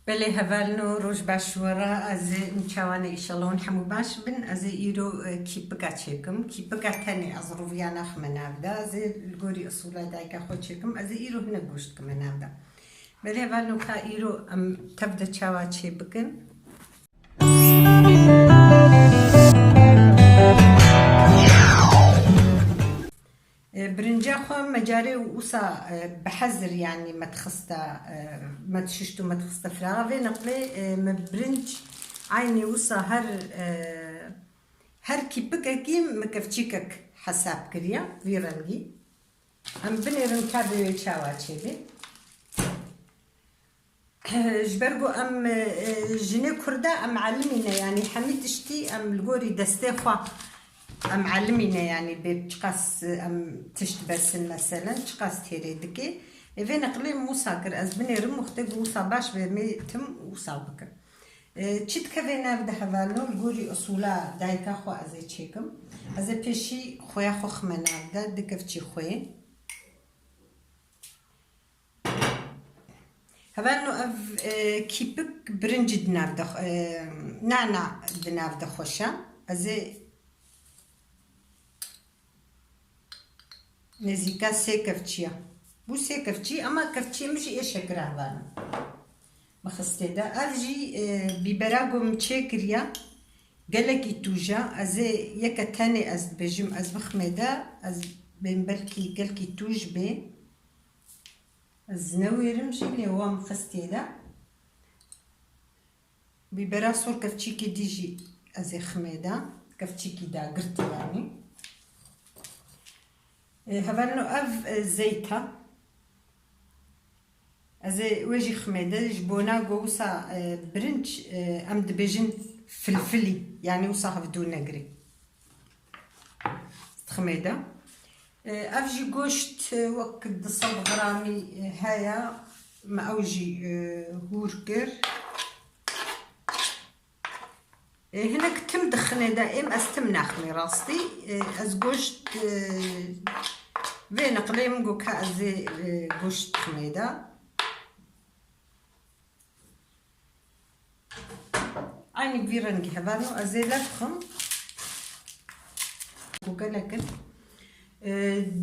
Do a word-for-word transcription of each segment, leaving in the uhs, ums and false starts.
Belê hevalno, roj baş ji we re. Ez ê çawa ne, înşallah hûn hemû baş bin. Ez ê îro, e, kîpika çêkim. Kîpika tenê ez rûviya naxime nav de. Ez ê li gorî usûla dayika xwe çêkim. Ez ê îro hinek goşt kime nav de. Belê hevalno, ka îro em tev de çawa çê bikin? E, birinca xwe me carê wisa, e, bi hezir, yanî me dixiste, e, me dişişt û me dixiste firaxa. Vê neqlê, e, me birinc eynî wisa her, e, her kîpikekî me kevçîkek hesab kiriye vî rengî. Em binêrin ka bi wê çawa çêbê. Ji ber ku em, e, jinê Kurda em elimî ne, yanî hemî tiştî em li gorî destê xwe em elimî ne, yanî bê çiqas em tişt besin, meselen çiqas têrê dike. Ê vê neqlê wisa kir, ez binêrim, wextê ku wisa baş be, mê tim wisa bikim. E, çi dikeve nav de hevalno, li gorî usûla dayika xwe ez ê çêkim. Ez ê pêşî xweya xwe xime nav de, du kevçî xweyê. Hevalno ev, e, kîpik birincî di nav de xwe-, e, nana di nav de xweşe. Ez ê nêzîka sê kevçiya. Bû sê kevçî, ama kevçiyê min jî ê şekira hevalno. Min xistê de. Ev jî, e, bîbera ku min çêkiriya, gelekî tûj e. Ez ê yeke tenê ez dibêjim, ez biximê de, ez bên belkî gelkî tûj bê. Ez newêrim jî, lê wan xistiyê de. Bîbera sor kevçîkê dî jî ez ê ximê de. Kevçîkî dagirtî yanî. E, hevalno ev, e, zeyt e. Ez ê wê jî ximê de, ji bona ku wisa, e, birinc, e, em dibêjin filfilî, yanî wisa hevdû negirê. Diximê de. E, ev jî goşt, e, wek du sed gramî, e, heye. Me ew jî, e, hûr kir. E, hinek tim dixinê de, êm ez tim naximê rastî. E, ez goşt, e, vê neqlê min got ka ez ê, e, goşt diximê de. Aynî vî rengî hevalno, ez ê lef xim. Ku gelek in. E,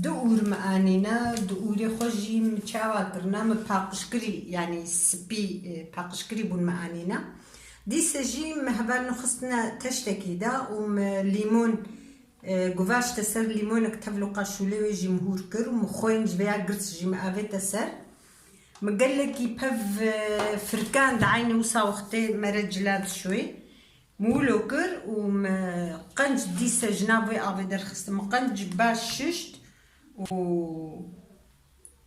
du ûr me anîne, du ûrê xwe jî min çawa kirine, min paqijkirî, yanî spî, e, paqijkirî bûn me anîne. Dîse jî min hevalno xistine teştekî de û min lîmon, e, guvaşte ser, lîmonek tevloqa şûlê wê jî min hûr kir û min xwên ji vêya girs jî min avête ser. Min gelekî pev, e, firkand, eynî wisa wextê mere cila dişoyê. Min wilo kir û min qenc dîse ji nav wê avê derxistin. Min qenc baş şişt û,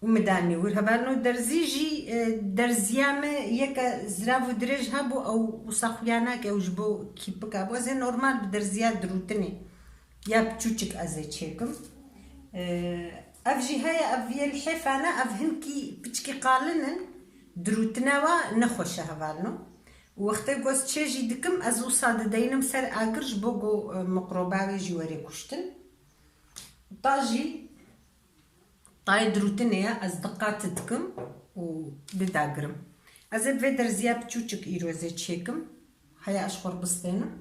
û min danî wir. Hevalno derzî jî, e, derziya me yeke zirav û dirêj hebû, ew wisa xuya nake, ew ji bo kîpika bû. Ez ê normal bi derziya dirûtinê ya piçûçik ez ê çêkim. E, ev jî heye, ev yê lihêfa ne, ev hinkî piçkî qalin in, dirûtine wa nexweş e hevalno. Û wextê ku ez çê jî dikim, ez wisa dideynim ser agir ji bo ku, e, miqroba wê jî were kuştin. Ta jî tayê dirûtinê ye, ez diqat dikim û didagirim. Ez ê bi vê derziya piçûçik îro ez ê çêkim. Heya ez xwe bistênim.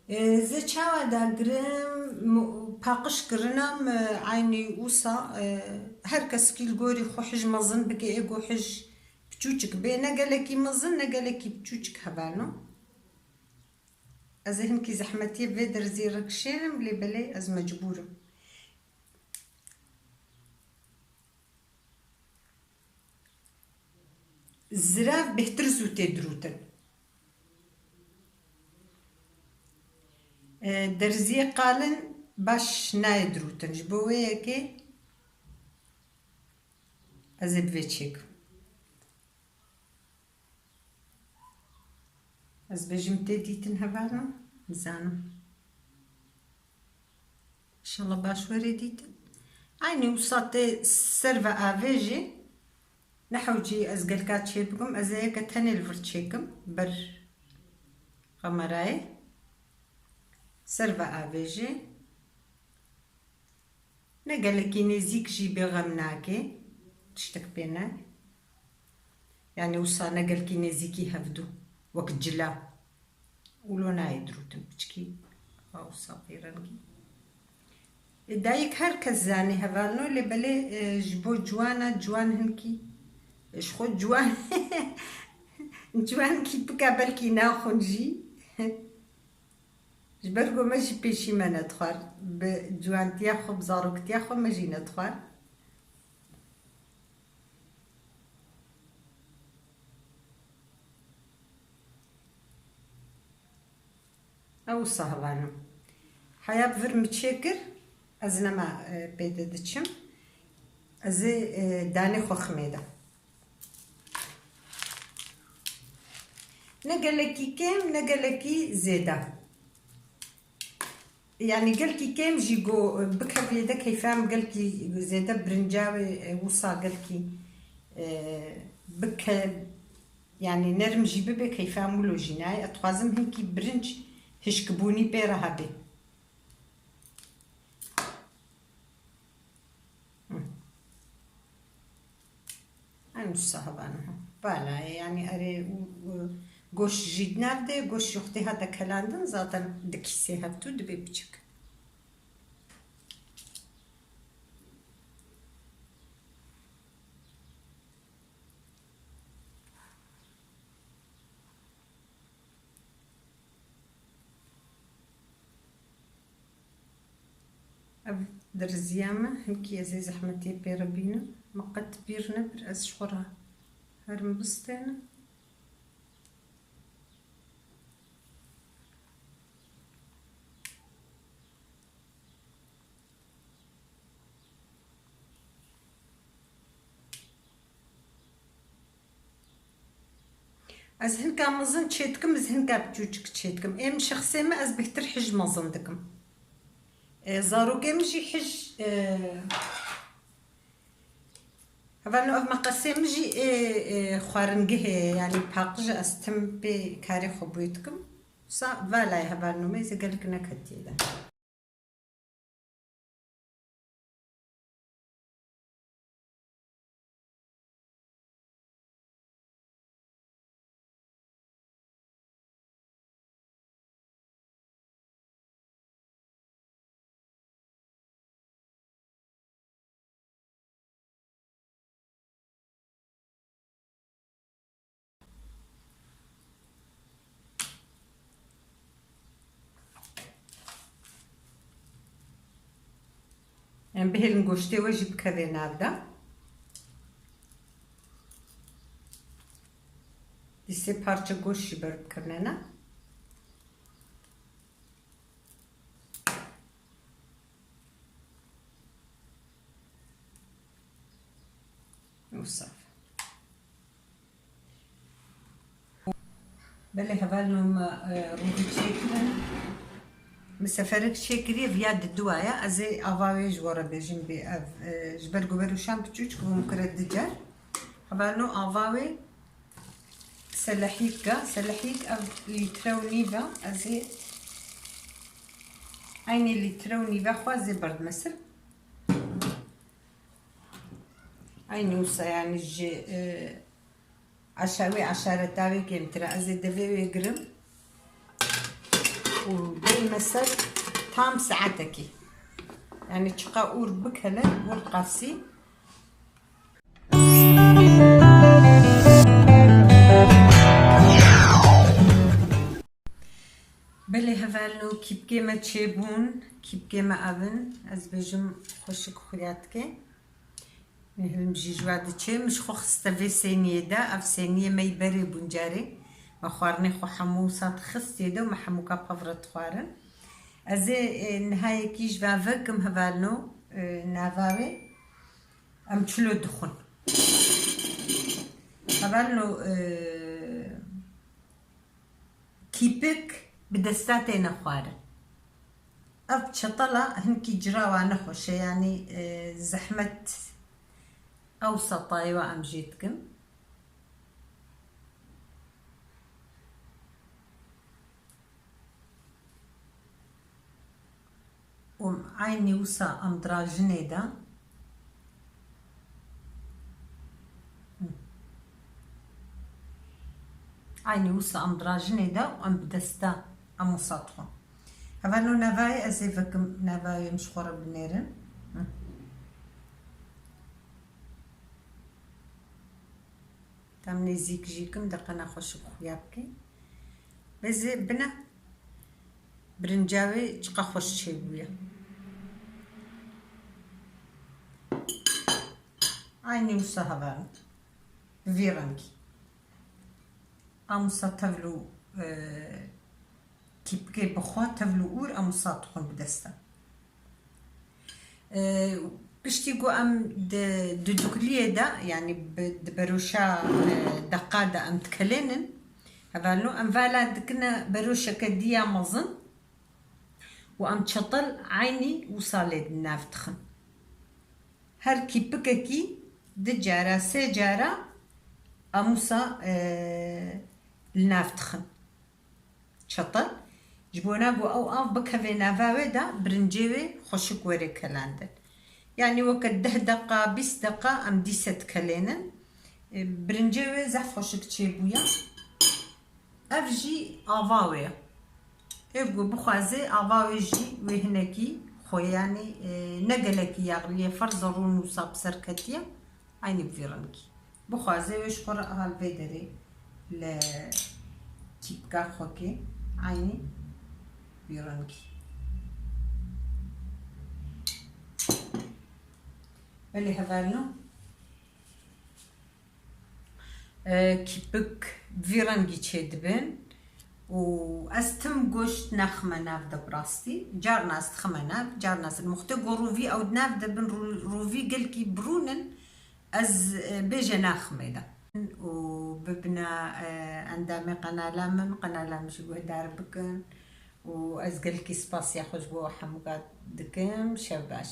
E, zê çawa dagirim, mu-, paqij kirina me eynî wisa, e, her kesikî li gorî xwe hij mezin bike, ê ku hij piçûçik bê, ne gelekî mezin, ne gelekî piçûçik hevalno. Ez ê hinkî zehmetiyê vê derzî re kişênim, lê belê ez mecbûr im. Zirav bêhtir zû tê dirûtin. E, derziyê qalin baş nayê dirûtin. Ji bo wê yekê ez ê bi vê çêkim. Ez bêjim tê dîtin hevalno, nizanim. Înşallah baş were dîtin. Eynî wisa tê ser ve avê jî. Nehewcî ez gelka çê bikim, ez ê yeke tenê li vir çêkim, ber kamerayê. Ser ve avê jî. Ne gelekî nêzîk jî bê xem nake. Tiştek pê ne. Yanî wisa ne gelkî nêzîkî hevdu, wek cila. Û lo nayê dirûtin piçkî. Ew sapê rengî. E, dayik her kes zanî hevalno, lê belê, e, ji bo ciwana ciwan hinkî, e, ji xwe ciwan, ciwan kîpika belkî naxwin jî. Ji ber ku me jî pêşî me nedixwar. Bi ciwantiya xwe, bi zaroktiya xwe me jî nedixwar. Ew wisa hevalno. Heya bi vir min çêkir, ez nema, e, pê de diçim. Ez ê, e, danê xwe ximê de. Ne gelekî kêm, ne gelekî zêde. Yanî gelkî kêm jî ku bikevê de keyfa min gelkî zêde birinca wê, e, wisa gelkî, e, bike-, yanî nerm jî bibe keyfa min wilo jî nayê. Ez dixwazim hinkî birinc hişkbûnî pê re hebe. Hı. Em wisa hevalno. Vala ye, yanî erê û, û goş jî di nav de, goş jî wextê hate kelandin, zaten di kîsê hevdû dibê piçik. Ev diriziya me, hinkî ez ê zehmetiyê pê re bînim. Me qet bîr nebir, ez ji xwe re herim bistênim. Ez hinka mezin çêdikim, ez hinka biçûçik çêdikim. Êm şexsê me ez bêhtir hij mezin dikim. E, zarokê min jî hij, e, hevalno ev meqesê min jî ê, ê xwaringehê ye, yanî paqij e, ez tim pê karê xwe bûyê dikim. Sa vala ye hevalno me, ez ê gelek neketiye de. Em bihêlin goştê we jî bikeve nav de. Dîsê parçe goşt jî ber bikevnene. Û saf. Belê hevalno me, e, rûvî çêkirin. Min seferek çêkiriye, viya diduwa ye. Ez ê ava wê ji we re bêjim bê ev, e, ji ber ku berûşan piçûçik bû, min kire du car. Hevalno ava wê selehîk e. Selehîk ev lître û nîv e. Ez ê eynî lître û nîve xwe ez ê berdime ser. Eynî wisa yanî ji, e, Eşa-, wê eşareta wê kêmtir e. Ez ê devê wê girim û bême ser tam saetekî. Yanî çiqa ûr bikele, ûr qasî. Belê hevalno, kîpkê me çêbûn, kîpkê me ev in. Ez bêjim xweşik xuya dike. Hilm jî ji we diçe. Min ji xwe xiste vê sêniyê de. Ev sêniyê me yî berê bûn carê. Me xwarinê xwe hemû wisa dixistê de û me hemûka pev re dixwarin. Ez ê, e, niha yekî ji we vekim hevalno, e, nava wê. Em çilo dixwin. Hevalno, e, Kîpik bi desta têne xwarin. Ev çetala hinkî cirawa nexweş e, yanî, e, zehmet ew setayê wa em jê dikin. Û eynî wisa em dirajinê de. Aynî wisa em dirajinê de û em bi desta em wisa dixwin. Hevalno navayê ez ê vekim, navayê em ji xwe re binêrin. Hı. Tam nêzîk jî kim de qena xweşik xuya bike. Bezê bine birinca wê çiqa xweş çêbûye. Aynî wisa hevalno. Bi vî rengî. Em wisa tevl û, e, kîpikê bi xwe tevl û ûr em wisa dixwin bi desta. E, piştî ku em di, di dukliyê de, yanî bi, di beroşa, e, deqa de em dikelênin, hevalno em vala dikine beroşeke diya mezin û em çetel eynî wisa lê di nav dixin. Her kîpikekî di cara, sê cara em wisa, e, li nav dixin. Çetel. Ji bona ku ew av bikeve nava wê de, birincê wê xweşik were kelandin. Yanî weke deh deqa, bîst deqa em dîse dikelênin. E, birincê wê zehf xweşik çêbûye. Ev jî ava wê ye. Ê ku bixwaze ava wê jî wê hinekî xwe, yanî, e, ne gelekî yaxlî ye, ferz e rûn wisa bi ser ketiye, eynî bi vî rengî. Bixwaze wê ji xwe re aha li vê derê li kîpka xwe kê, eynî vî rengî. Belê hevalno. E, kîpik vî rengî çêdibin û ez tim goşt naxime nav de bi rastî. Carna ez dixime nav, carna ez li muxtê ku rûvî ew di nav de bin, rû-, rûvî gelkî birûn in, ez, e, bêje naxime de. Û bibine, e, endamê qenala min, qenala min jî guhdar bikin û ez gelkî spasiya xwe ji bo hemûka dikim. Şev baş.